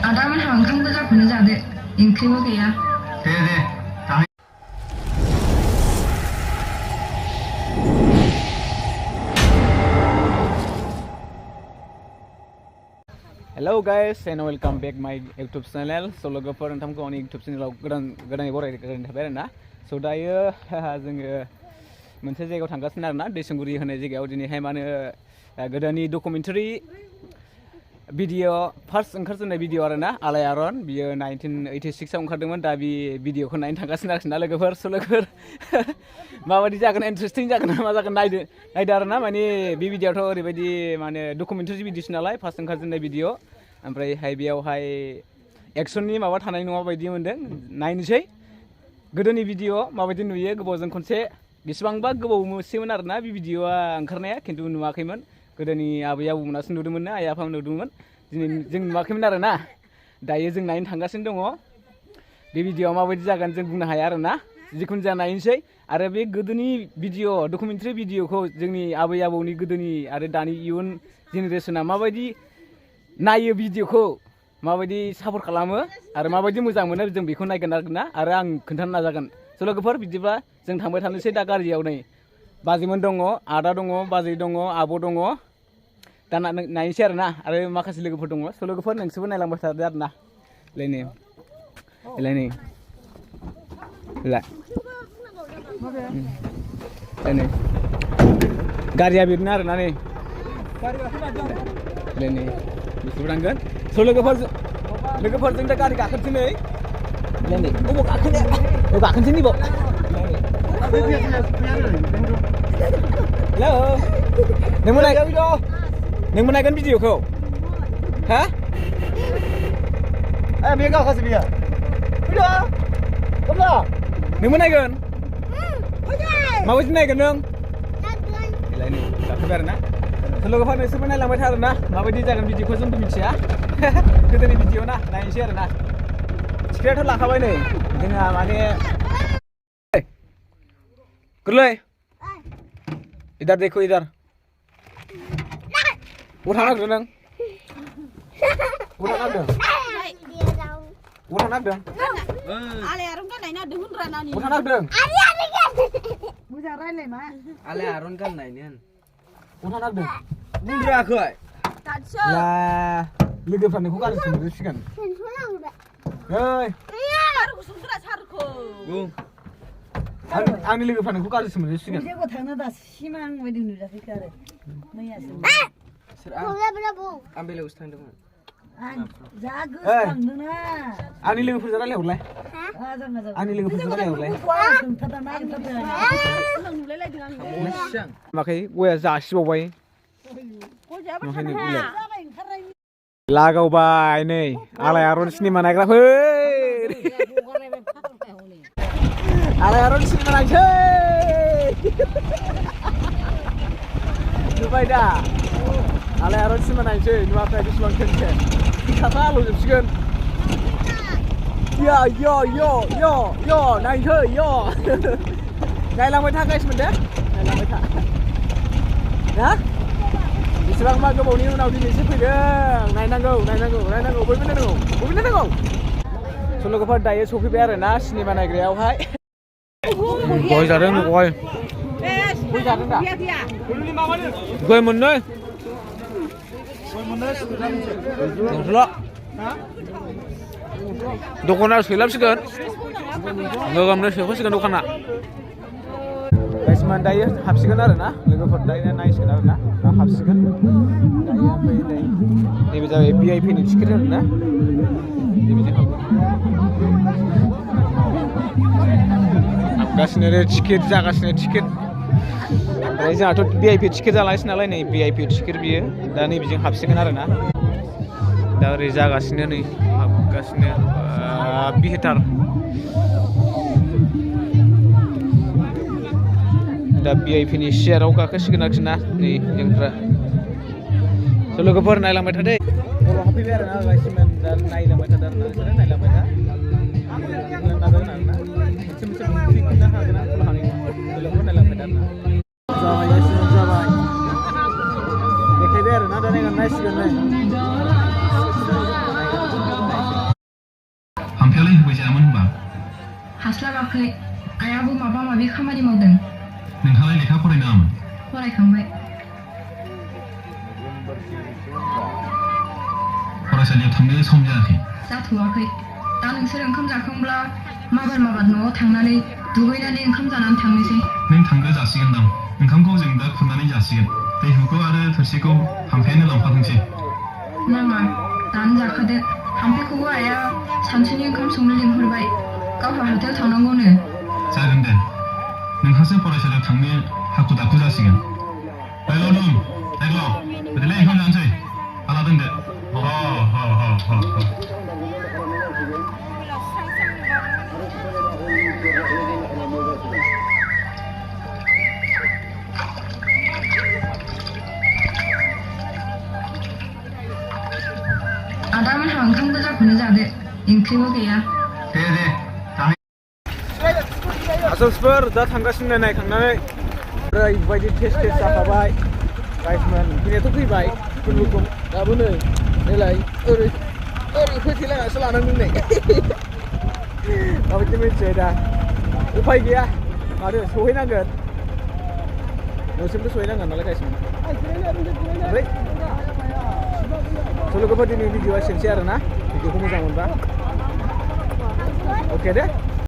आदामोनहा ओंखाम गोजाखौनो जादो ओंख्रिबो गैया दे Hello guys and welcome back my YouTube channel. So logoफोर नोंथांखौ आंनि YouTube channelआव गोदानै बरायनो थाबाय आरोना. So दायो जोङो मोनसे जायगायाव थांगासिनो आरोना दैसंगुरि होननाय जायगायाव दिनैहाय माने गोदोनि डकुमेन्टारि भिडिअ फार्स्ट ओंखारजेननाय भिडिअ आरोना आलायारन बियो 1986 आव ओंखारदोंमोन दा बे भिडिअखौ नायनो थांगासिनो आरोना लोगोफोर स' लोगोफोर माबायदि जागोन इन्टारेस्टिं जागोन मा जागोन नायदो आरोना माने बे भिडिअआथ' ओरैबायदि माने डकुमेन्टारि भिडिअसो नालाय फार्स्ट ओंखारजेननाय भिडिअ ओमफ्रायहाय बेयावहाय एक्सननि माबा थानाय नङा बायदि मोनदों नायनोसै गोदोनि भिडिअ माबायदि नुयो गोबावजों खनसे बेसेबांबा गोबाव मोनसेमोन आरोना बे भिडिअआ ओंखारनाया खिन्थु नुवाखैमोन गोदोनि आबै आबौमोनासो नुदोंमोन ना आइ आफा नुदोंमोन दिनै जों नुवाखैमोन आरोना दायो जों नायनो थांगासिनो दङ बे भिडिअआ माबायदि जागोन जों बुंनो हाया आरोना जिखुनु जाया नायनोसै आरो बे गोदोनि भिडिअ डकुमेन्टारि भिडिअखौ जोंनि आबै आबौनि गोदोनि आरो दानि इयुन जेनेरेसना माबायदि नायो भिडिअखौ माबायदि सापर्ट खालामो आरो माबायदि मोजां मोनो जों बेखौ नायगोन आरोना आरो आं खोन्थानो नाजागोन स' लोगोफोर बिदिब्ला जों थांबाय थानोसै दा गारियाव नै बाजैमोन दङ आदा दङ बाजै दङ आब' दङ दा नायनोसै आरोना आरो माखासे लोगोफोर दङ स' लोगोफोर नोंसोरबो नायलांबाय थादो आरोना लायनै गारिया बिदिनो आरोना नै लायनै बिसोरबो थांगोन स' लोगोफोरजों दा गारि गाखोनोसै नै लायनै बबाव गाखोनो गाखोनोसै नैबाव हेलौ नोंबो नायगोन भिडिअखौ हा बे गावखासो बेयो नोंबो नायगोन माबायदि नायगोन नों गाखोबाय आरोना लोगोफोर नोंसोरबो नायलांबाय था आरोना माबायदि जागोन भिडिअखौ जोंबो मिथिया गोदोनि भिडिअ ना नायनोसै आरोना टिकेटआथ' लाखाबाय नै जोंहा माने गोरलै इधर देखो इधर उठा नागदों नों उठा नागदों Alayaron kan naik nado hundra nani. उठा नागदों Bukan rale mah. Alayaron kan naiknya उठा नागदों बुंद्रायाखै Tadso. lah लोगोफ्रा नोंखौ गाज्रि सोंहरसिगोन ओइ Saruku sundra saruku. बुं आंनि लोगोफ्रा नोंखौ गाज्रि सोंहरसिगोन Dia kok थांनो दा सिमां बायदि नुजाफैखो आरो मैयासो सोर आं बेलेगावसो थांदोंमोन जा गोसोखांदोंना आंनि लोगोफोरजों रायलायहरलाय आंनि लोगोफोरजों रायलायहरलाय माखै गया जासिबावबाय लागावबाय नै आलायारन सिनेमा नायग्राफोर आलायारन सिनेमा नायसै नुबाय दा आलायारन सिनेमा नायसै नुवाखै बेसेबां टेनसन थाखा आलौजोबसिगोन नायसै नायलांबाय था गाइसमोन दे नायलांबाय था ना बेसेबांबा गोबावनि उनाव दिनैसो फैदों नायनांगौ बयबो नायनांगौ स' लोगोफोर दायो सफैबाय आरोना सिनेमा नायग्रायावहाय गय जादों गय जादों दा गय मोननै दखाना सोलाबसिगोन गोगोमनो सोफैसिगोन दखाना गाइसमान दायो हाबसिगोन आरोना लोगोफोर दायो नायसिगोन आरोना हाबसिगोन दायो ओमफ्राय नैबे जाबाय VIP नि टिकेट आरोना नैबेजों हाबगासिनो टिकेट जागासिनो टिकेट ओमफ्राय जोंहाथ' VIP टिकेट जालांसै नालाय नै VIP टिकेट बियो दा नैबेजों हाबसिगोन आरोना दा ओरै जागासिनो नै हाबगासिनो बिहिटार दा VIP नि सियाराव गाखोसिगोन आरोखि ना नै जोंफ्रा स' लोगोफोर नायलांबाय था दै बर' हाबफैबाय आरोना गाइसमोन दा नायलांबाय थादों आरोना नोंसोरो नायलांबाय था नाजागोन आरोना मोनसे मोनसे मोननो हागोन आं खुला हानाय लोगोफोर नायलांबाय था आरोना जाबाय गाइसमोन जाबाय देखायबाय आरोना दा नायसिगोन नै जाबाखै आइयाबो माबा माबि खामानि मावदों नोंहालाय लेखा फरायनाङामोन फरायखांबाय फरायसालियाव थांनो सम जायाखै जाथ'वाखै दा नोंसोर ओंखाम जाखांब्ला माबार न'आव थांनानै दुगैनानै ओंखाम जानानै थांनोसै नों थांग्रो जासिगोन दां ओंखामखौ जों दा खुरनानै जासिगोन दैहुखौ आरो थोरसिखौ हामफेयानो लांफाथोंसै नाङा दानो जाखादो हामफेखौबो आइया सानसुनि ओंखाम संनो लिंहरबाय गावहा हाथायाव थांनांगौनो जागोन दे नोंहासो फरायसालियाव थांनो हाखु दाखु जासिगोन दाइल' दं दाइल' बिदिनो ओंखाम जानोसै हाला दोनदो आदामोनहा ओंखाम गोजाखौनो जादो ओंख्रिबो गैया दे आसोलफोर दा थांगासिनो नायखांनानै ओरैबायदि टेस्ट जाखाबाय गाइसमोन फैनायाथ' फैबाय खुनुरुखुम दाबो नै देलाय ओरै होथेलायनासो लानांदों नै माबायदि मिथिबाय दा उफाय गैया माथो सहैनांगोन न'सिमबो सहैनांगोन नालाय गाइसमोन ओमफ्राय स' लोगोफोर दिनै भिडिअ'आ एसेनोसै आरोना भिडिअ'खौ मोजां मोनबा अके दे